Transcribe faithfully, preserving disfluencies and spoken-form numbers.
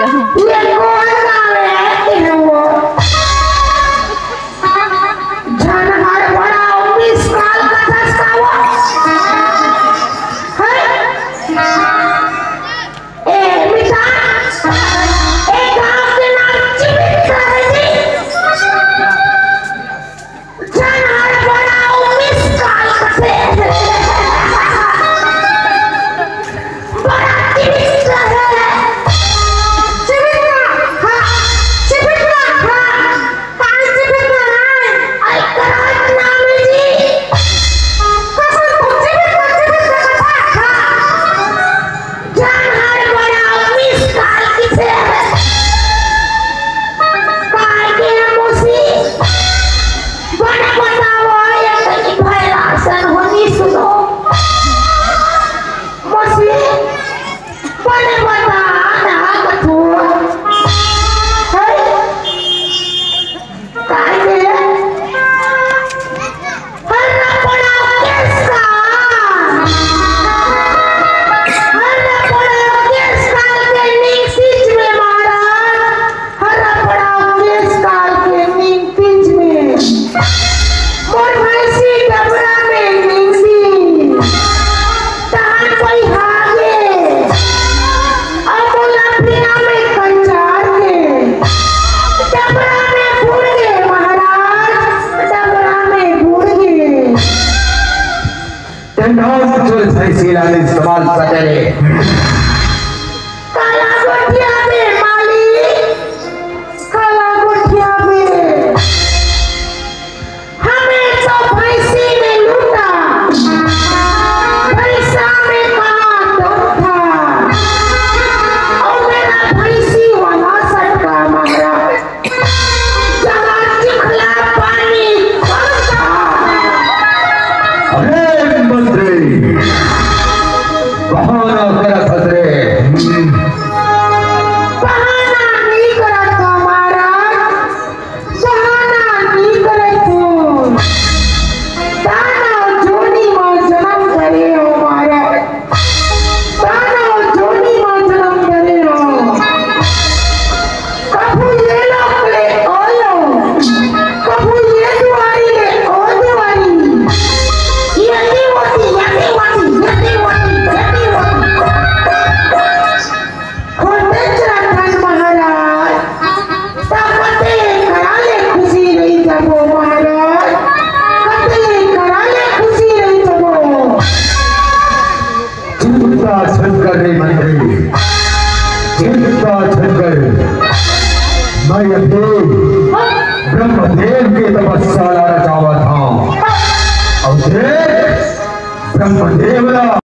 ये कोन गाँव हे तेनो? झन हड़बड़ाओ, मिस कॉल कथस का वो? हैं? ए, मिता, ए गाँव के नाम जीवित रहे जी। झन हड़बड़ाओ, मिस कॉल कथे। बड़ा जीवित रहे। जीवित ना, हाँ, जीवित ना, हाँ। काहे जीवित ना है? आई करत नाम जी। कसम तो जीवित ना, जीवित ना, हाँ। झन हड़बड़ाओ, मिस कॉल कथे। काय के मौसी? बने बताओ, ये कहीं भैला सन होनी सुनो। मौसी, बने बता ना कथू। है? काय के? हड़बड़ाओ केस कॉल। हड़बड़ाओ केस कॉल के नींद बीच में महाराज। हड़बड़ाओ केस कॉल के नींद बीच में। मोर भैंसी डबरा में नींदी। तहान कोई हागे। अब मोला भुइयां में कंचार के। डबरा में बूड़ गे महाराज, डबरा में बूड़ गे। टेंडौन चोर भैंसी लाने सवाल सकेले। काला गोठिया में मालिक, काला गोठिया में। हमें तो भैंसी में लूटा, भैंसा में कहाँ दम था? और मेरा भैंसी वाला सटका मारा, जहाँ चिखला पानी पड़ता। अरे मंत्री, बहाना करत हस रे। बहाना नहीं करत हूँ महाराज, बहाना नहीं करत हूँ। दानव जोनी में जन्म धरे हूँ महाराज, दानव जोनी में जन्म धरे हूँ। कभू ये लोक ले ओ लोक, कभू ये दुआरी ले ओ दुआरी। यति वति, यति वति, यति वति, यति वति। होते चला धन महाराज, त कते करा ले खुशी रही जाबो महाराज, कते करा ले खुशी रही जाबो। चिंता झन कर रे मंत्री, चिंता झन कर। मैं अभी ब्रह्मदेव के तपस्या ला रचावत हूँ। अउ देख, ब्रह्मदेव ला